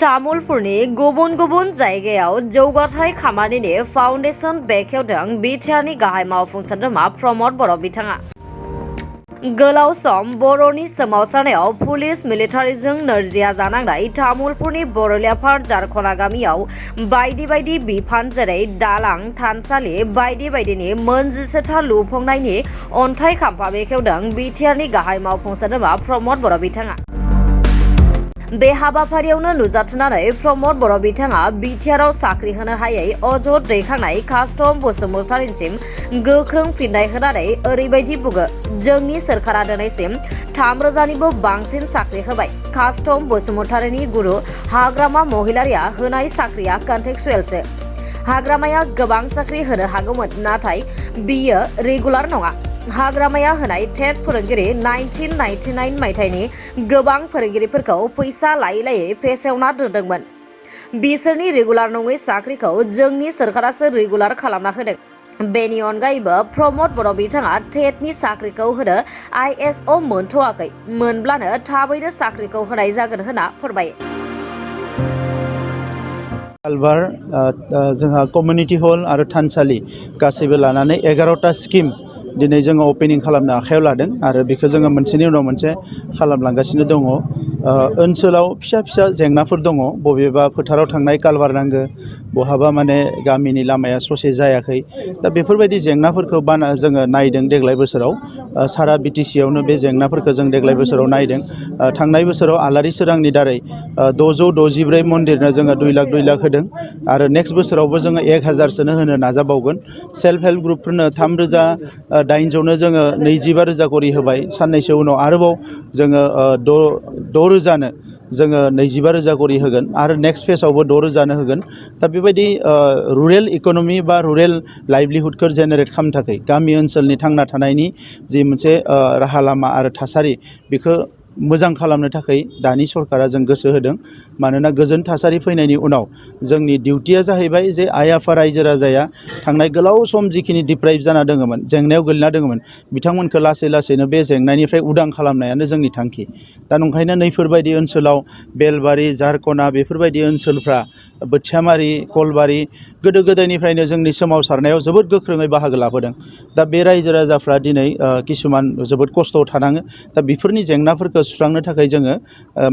तामुलपुरनि गुबुन गुबुन जायगायाव जौगाथाय खामानिनि फाउन्डेसन बेखेवदों बिटिआरनि गाहाय मावफुं सोद्रोमा प्रमद बर' बिथाङा। गोलाव सम बर'नि सोमावसारनायाव पुलिस मिलिटारिजों नोरजिया जानांनाय तामुलपुरनि बर'लियाफार जारखना गामियाव बायदि बायदि बिफान जेरै दालां, थानसालि बायदि बायदिनि मोनजिसेथा लुफुंनायनि अन्थाइ खाम्फा बेखेवदों बिटिआरनि गाहाय मावफुं सोद्रोमा प्रमद बर' बिथाङा। बे हाबाफारियावनो नुजाथिनानै प्रमद बर' बिथाङा बिटिआरआव साख्रि होनो हायै अजद दैखांनाय कास्टम बसुमतारिसिम गोख्रों फिननाय होनानै ओरैबायदि बुङो, जोंनि सोरखारा दिनैसिम 3,000निबो बांसिन साख्रि होबाय। कास्टम बसुमतारिनि गुरु हाग्रामा महिलारिया होनाय साख्रिया कन्टेक्सुएलसो। हाग्रामाया गोबां साख्रि होनो हागौमोन, नाथाय बियो रेगुलार नङा। हाग्रामाया होनाय टेट फोरोंगिरि 1999 मायथाइनि गोबां फोरोंगिरिफोरखौ फैसा लायै लायै फेसेवना दोनदोंमोन। बिसोरनि रेगुलार नङै साख्रिखौ जोंनि सोरखारासो रेगुलार खालामना होदों। बेनि अनगायैबो प्रमद बर' बिथाङा टेटनि साख्रिखौ होनो ISO मोनथ'वाखै, मोनब्लानो थाबैनो साख्रिखौ होनाय जागोन होनना फोरमायो। कालभार जोंहा कमिउनिटि हल आरो थानसालि गासैबो लानानै 11टा स्किम दिनै जोङो अपेनिं खालामनो आखायाव लादों आरो बेखौ जोङो मोनसेनि उनाव मोनसे खालामलांगासिनो दङ। ओनसोलाव फिसा फिसा जेंनाफोर दङ, बबेबा फोथाराव थांनाय कालभार नांगौ, बहाबा माने गामिनि लामाया ससे जायाखै। दा बेफोरबायदि जेंनाफोरखौ जोङो नायदों देग्लाय बोसोराव। सारा बिटिसियावनो बे जेंनाफोरखौ जों देग्लाय बोसोराव नायदों। थांनाय बोसोराव आलारि सोरांनि दारै 664 मन्दिरनो जोङो 2 लाख होदों आरो नेक्स्ट बोसोरावबो जोङो 1000 होनो नाजाबावगोन। सेल्फ हेल्प ग्रुपफोरनो 3,800नो जोङो 25,000 करि होबाय। साननैसो उनाव आरोबाव जोङो 6,000नो जोङो 25,000 करि होगोन आरो नेक्स्ट फेजआवबो 6,000नो होगोन। दा बेबायदि रुरेल इक'नमि बा रुरेल लाइभलिहुडखौ जेनेरेट खालामनो थाखाय गामि ओनसोलनि थांना थानायनि जि मोनसे राहा लामा आरो थासारि बेखौ मोजां खालामनो थाखाय दानि सरकारा जों गोसो होदों। मानोना गोजोन थासारि फैनायनि उनाव जोंनि डिउटिया जाहैबाय जे आइ आफा रायजो राजाया थांनाय गोलाव सम जिखिनि डिप्राइभ जाना दङमोन, जेंनायाव गोलैना दङमोन, बिथांमोनखौ लासै लासैनो बे जेंनानिफ्राय उदां खालामनायानो जोंनि थांखि। दा नंखायनो नैफोरबायदि ओनसोलाव बेलबारि, जारखना बेफोरबायदि ओनसोलफ्रा, बोथियामारि, कलबारि गोदो गोदायनिफ्रायनो जोंनि सोमावसारनायाव जोबोद गोख्रोङै बाहागो लाबोदों। दा बे रायजो राजाफ्रा दिनै किसुमान जोबोद खस्थ'आव थानाङो। दा बेफोरनि जेंनाफोरखौ सुस्रांनो थाखाय जोङो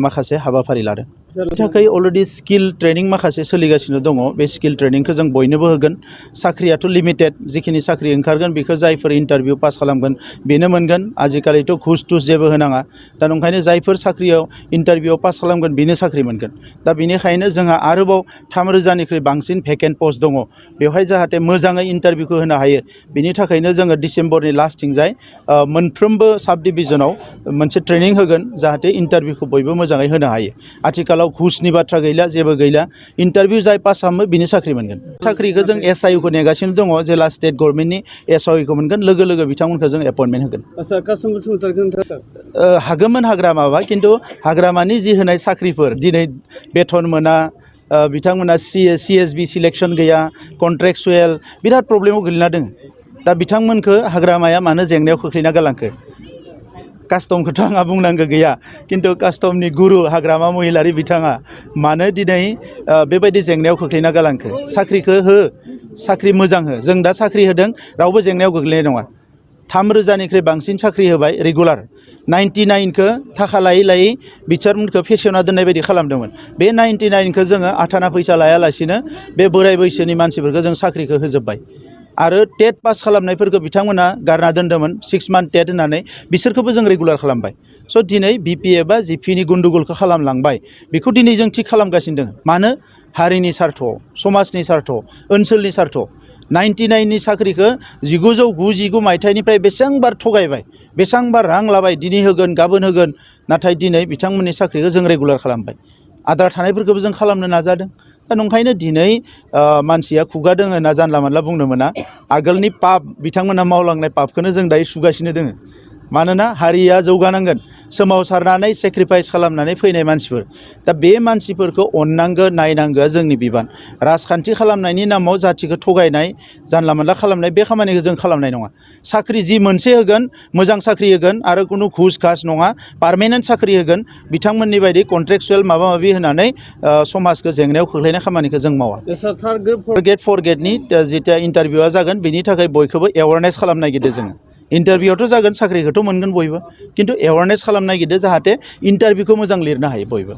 माखासे हाबाफारि लादों। बेनि थाखाय अलरेडि स्किल ट्रेनिं माखासे सोलिगासिनो दङ। बे स्किल ट्रेनिंखौ जों बयनोबो होगोन। साख्रियाथ' लिमिटेड, जिखिनि साख्रि ओंखारगोन बेखौ जायफोर इन्टारभिउ पास खालामगोन बेनो मोनगोन। आजिखालिथ' घुस थुस जेबो होनाङा। दा नंखायनो जायफोर साख्रियाव इन्टारभिउआव पास खालामगोन बेनो साख्रि मोनगोन। दा बेनिखायनो जोंहा आरोबाव 3,000निख्रुइ बांसिन भेकेन्ट पस्ट दङ। बेवहाय जाहाथे मोजाङै इन्टारभिउखौ होनो हायो, बेनि थाखायनो जोङो डिसेम्बरनि लास्टथिंजाय मोनफ्रोमबो साब डिभिजनाव मोनसे ट्रेनिं होगोन, जाहाथे इन्टारभिउखौ बयबो मोजाङै होनो हायो। आथिखालाव घुसनि बाथ्रा गैला, जेबो गैला। इन्टारभिउ जाय पास खालामो बिनि साख्रि मोनगोन। साख्रिखौ जों SIU खौ नेगासिनो दङ। जेला स्टेट गभर्नमेन्टनि SIU खौ मोनगोन, लोगो लोगो बिथांमोनखौ जों एपइन्टमेन्ट होगोन। हागौमोन हाग्रामाबा, खिन्थु हाग्रामानि जि होनाय साख्रिफोर दिनै बेथन मोना, बिथांमोना CSB सिलेक्सन गैया, कन्ट्रेक्सुएल बिराद प्रब्लेमाव गोलैना दङ। दा बिथांमोनखौ हाग्रामाया मानो जेंनायाव खोख्लैना गालांखो? कास्टमखौथ' आंहा बुंनांगौ गैया, खिन्थु कास्टमनि गुरु हाग्रामा महिलारि बिथाङा मानो दिनै बेबायदि जेंनायाव खोख्लैना गालांखो? साख्रिखौ हो, साख्रि मोजां हो। जों दा साख्रि होदों, रावबो जेंनायाव गोग्लैनाय नङा। 3,000निख्रुइ बांसिन साख्रि होबाय रेगुलार। 99खौ थाखा लायै लायै बिसोरमोनखौ फेसेवना दोननाय बायदि खालामदोंमोन। बे 99खौ जोङो आथाना फैसा लायालासिनो बे बोराय बैसोनि मानसिफोरखौ जों साख्रिखौ होजोब्बाय। आरो टेट पास खालामनायफोरखौ बिथांमोना गारना दोन्दोंमोन, 6 मान्थ टेट होननानै, बिसोरखौबो जों रेगुलार खालामबाय। स' दिनै BPA बा GPनि गुन्दुगलखौ खालामलांबाय। बेखौ दिनै जों थिग खालामगासिनो दङ। मानो? हारिनि सार्थआव, समाजनि सार्थआव, ओनसोलनि सार्थआव। 99नि साख्रिखौ 1999 मायथाइनिफ्राय बेसेबांबार थगायबाय, बेसेबांबार रां लाबाय, दिनै होगोन गाबोन होगोन, नाथाय दिनै बिथांमोननि साख्रिखौ जों रेगुलार खालामबाय। आद्रा थानायफोरखौबो जों खालामनो नाजादों। दा नंखायनो दिनै मानसिया खुगा दोङो होनना जानला मोनला बुंनो मोना। आगोलनि पाप, बिथांमोना मावलांनाय पापखौनो जों दायो सुगासिनो दोङो। मानोना हारिया जौगानांगोन, सोमावसारनानै सेक्रिफाइस खालामनानै फैनाय मानसिफोर दा बे मानसिफोरखौ अननांगो नायनांगो जोंनि बिबान राजखान्थि खालामनायनि नामाव जाथिखौ थगायनाय जानला मोनला खालामनाय बे खामानिखौ जों खालामनाय नङा साख्रि जि मोनसे होगोन मोजां साख्रि होगोन आरो खुनु घुस घास नङा पार्मानेन्ट साख्रि होगोन बिथांमोननि बायदि कन्ट्रेक्चुवेल माबा माबि होनानै समाजखौ जेंनायाव खोख्लैनाय खामानिखौ जों मावा गेट फर गेटनि जिथिया इन्टारभिउआ जागोन बेनि थाखाय बयखौबो एवारनेस खालामनो नागिरदों जोङो इन्टारभिउआवथ' जागोन साख्रिखौथ' मोनगोन बयबो खिन्थु एवारनेस खालामनो नागिरदों जाहाथे इन्टारभिउखौ मोजां लिरनो हायो बयबो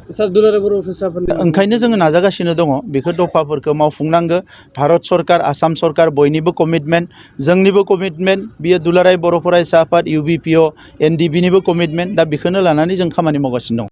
ओंखायनो जोङो नाजागासिनो दङ बेखौ दफाफोरखौ मावफुंनांगौ भारत सरकार आसाम सरकार बयनिबो कमिटमेन्ट जोंनिबो कमिटमेन्ट बियो दुलाराय बर' फरायसा आफाद UBPO NDBनिबो कमिटमेन्ट दा बेखौनो लानानै जों खामानि मावगासिनो दं